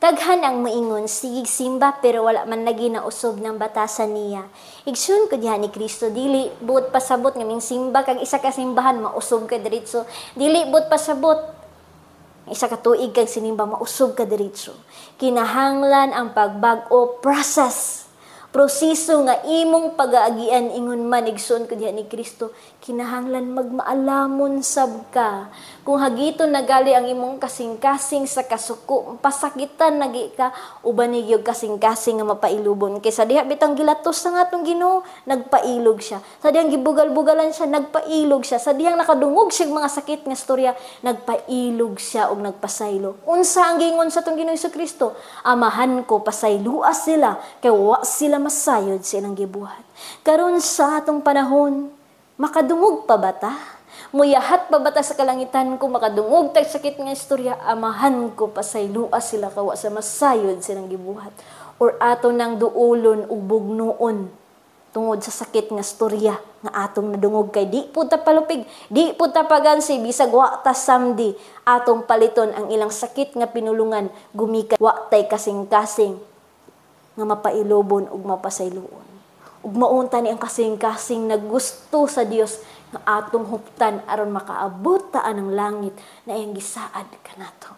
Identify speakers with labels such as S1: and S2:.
S1: Daghan ang moingon, "Sigig simba," pero wala man lagi na usob ng batasan niya. Igsoon ko diha ni Kristo, dili buot pasabot nga ming simba kag isa ka simbahan, mausob ka diretso. Dili buot pasabot isa ka tuig kag sinimba, mausob ka diretso. Kinahanglan ang pagbag-o, process. Proseso nga imong pagaagian. Ingon man, igsoon ko diha ni Kristo, kinahanglan magmaalamon sab ka. Kung hagiton nagali ang imong kasing-kasing sa kasuko, pasakitan nagi ka, uban ni gyud kasing-kasing nga mapailubon. Kay sa diha bitang gilatos sa atong Ginoo, nagpailog siya. Sa dihang gibugal-bugalan siya, nagpailog siya. Sa dihang nakadungog siya mga sakit nga storya, nagpailog siya og nagpasaylo. Unsa ang giingon sa atong Ginoo Kristo? "Amahan ko, pasaylua sila kay wa sila masayod sa ilang gibuhat." Karon sa atong panahon, makadungog pa ba ta? Muyahat pa ba ta sa kalangitan kung makadungog tag sakit nga istorya, "Amahan ko, pasaylua sila kay wa sa masayod silang gibuhat"? Or ato nang duulon ug bugnuon tungod sa sakit nga storya nga atong nadungog, kay di pud ta palupig, di pud ta pagansi, bisag wa ta samdi, atong paliton ang ilang sakit nga pinulungan gumikan wa tay kasing-kasing nga mapailobon ug mapasayloon? Ug maunta ni ang kasing-kasing nagusto sa Dios nga atong huptan aron makaabot ta ang langit na iyang gisaad kanato.